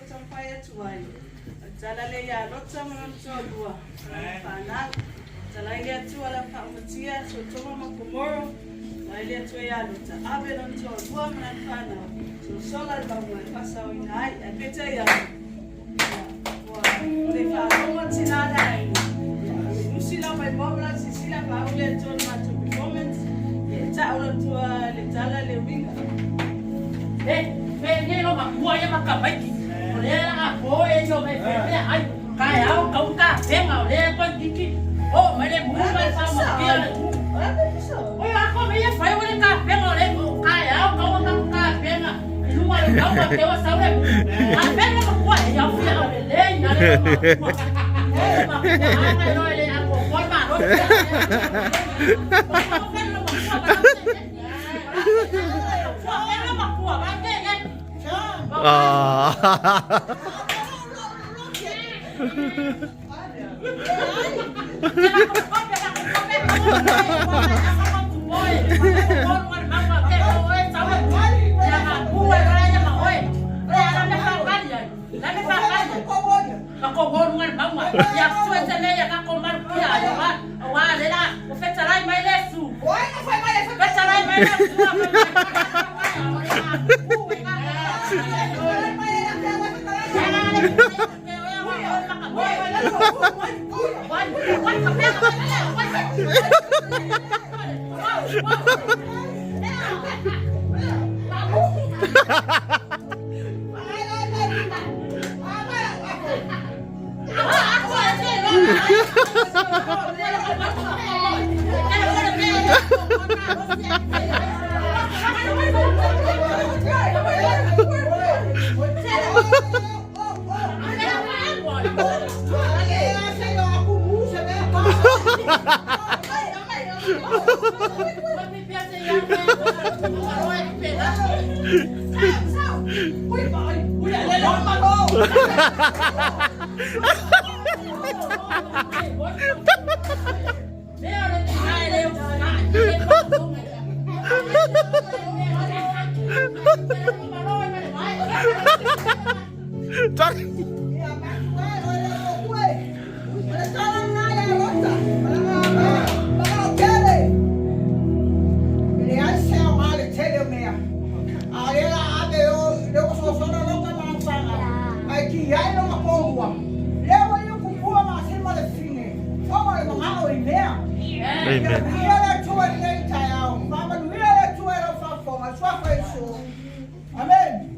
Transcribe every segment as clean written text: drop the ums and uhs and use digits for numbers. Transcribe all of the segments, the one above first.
taumafai atu ai, o le tala lea ia Lota ma lona toalua, ma lana fanau. Talai le Atua la faaumatia Sotoma ma Komoro, talai le Atua ia Lota, ave lona toalua ma lana fanau, sosola le mauga e faasaoina ai. Ae peitai ane, ua le faalogo tina le aiga. Nusi lau mai moa ma la sisila pau le Atua le matou performance, e tau le Atua le tala le uiga. E, fe nei lo makua ia makamaiki. O lea la a po e io me fe mea ai. Kaeao kau ka penga o lea koe kiki. O mai le mu mai fa ma kia le mu. O ia ko me ia fai o le ka penga o le mu. Kaeao kau ka ka penga. I lunga le kau ka tewa sau le mu. Ka penga ma kua e iau fia au le le ina le ma kua. O ma kua anga no le a ko ko ma ro. O penga ma kua ba Ah. Amen.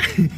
Amen.